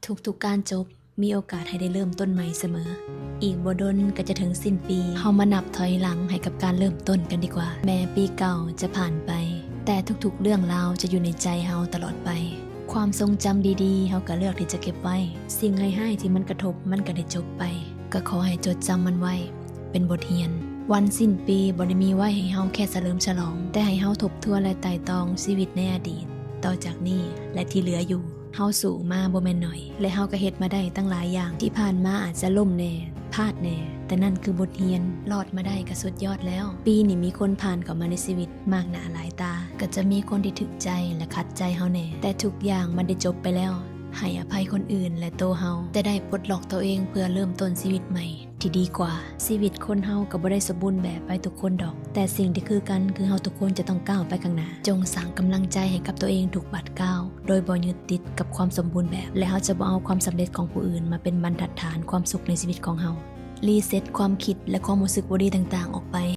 ທຸກໆການຈົບ ມີໂອກາດໃຫ້ໄດ້ເລີ່ມຕົ້ນໃໝ່ສະເໝີ. ອີກບໍ່ດົນກໍຈະເຖິງສິ້ນປີ, ເຮົາມານັບຖອຍຫຼັງໃຫ້ກັບການເລີ່ມຕົ້ນກັນດີກວ່າ. ແມ້ປີເກົ່າຈະຜ່ານໄປ, ແຕ່ທຸກໆເລື່ອງລາວຈະຢູ່ໃນໃຈເຮົາຕະຫຼອດໄປ. ຄວາມຊົງຈຳດີໆ ເຮົາກໍເລືອກທີ່ຈະເກັບໄວ້. ສິ່ງຮ້າຍໆທີ່ມັນກະທົບ ມັນກໍໄດ້ຈົບໄປ. ກໍຂໍໃຫ້ຈົດຈຳມັນໄວ້ ເປັນບົດຮຽນ. ວັນສິ້ນປີບໍ່ໄດ້ມີໄວ້ໃຫ້ເຮົາແຄ່ສະເຫຼີມສະຫຼອງ, ແຕ່ໃຫ້ເຮົາທົບທວນ ແລະ ໄຕ່ຕອງຊີວິດໃນອະດີດ, ຕໍ່ຈາກນີ້ ແລະ ທີ່ເຫຼືອຢູ່. ເຮົາສູ້ມາບໍ່ແມ່ນໜ້ອຍ ແລະ ເຮົາກໍເຮັດມາໄດ້ຕັ້ງຫຼາຍຢ່າງ. ທີ່ຜ່ານມາອາດຈະລົ້ມແດ່, ພາດແດ່, ແຕ່ນັ້ນຄືບົດຮຽນ. ລອດມາໄດ້ກໍສຸດຍອດແລ້ວ. ປີນີ້ມີຄົນຜ່ານເຂົ້າມາໃນຊີວິດມາກໜ້າຫຼາຍຕາ. ກໍຈະມີຄົນທີ່ຖືກໃຈ ແລະ ຂັດໃຈເຮົາແດ່, ແຕ່ທຸກຢ່າງມັນໄດ້ຈົບໄປແລ້ວ. ໃຫ້ອະໄພຄົນອື່ນ ແລະ ໂຕເຮົາ. ຈະໄດ້ປົດລັອກໂຕເອງເພື່ອເລີ່ມຕົ້ນຊີວິດໃໝ່ ທີ່ດີກວ່າ. ຊີວິດຄົນເຮົາກໍບໍ່ໄດ້ສົມບູນແບບໄປທຸກຄົນດອກ, ແຕ່ສິ່ງທີ່ຄືກັນຄືເຮົາທຸກຄົນຈະຕ້ອງກ້າວໄປຂ້າງໜ້າ. ຈົ່ງສ້າງກຳລັງໃຈໃຫ້ກັບຕົວເອງທຸກບາດກ້າວ, ໂດຍບໍ່ຍຶດຕິດກັບຄວາມສົມບູນແບບ, ແລະ ເຮົາຈະບໍ່ເອົາຄວາມສຳເລັດຂອງຜູ້ອື່ນມາເປັນບັນທັດຖານຄວາມສຸກໃນຊີວິດຂອງເຮົາ. ຣີເຊັດຄວາມຄິດ ແລະ ຄວາມຮູ້ສຶກບໍ່ດີຕ່າງໆອອກໄປ.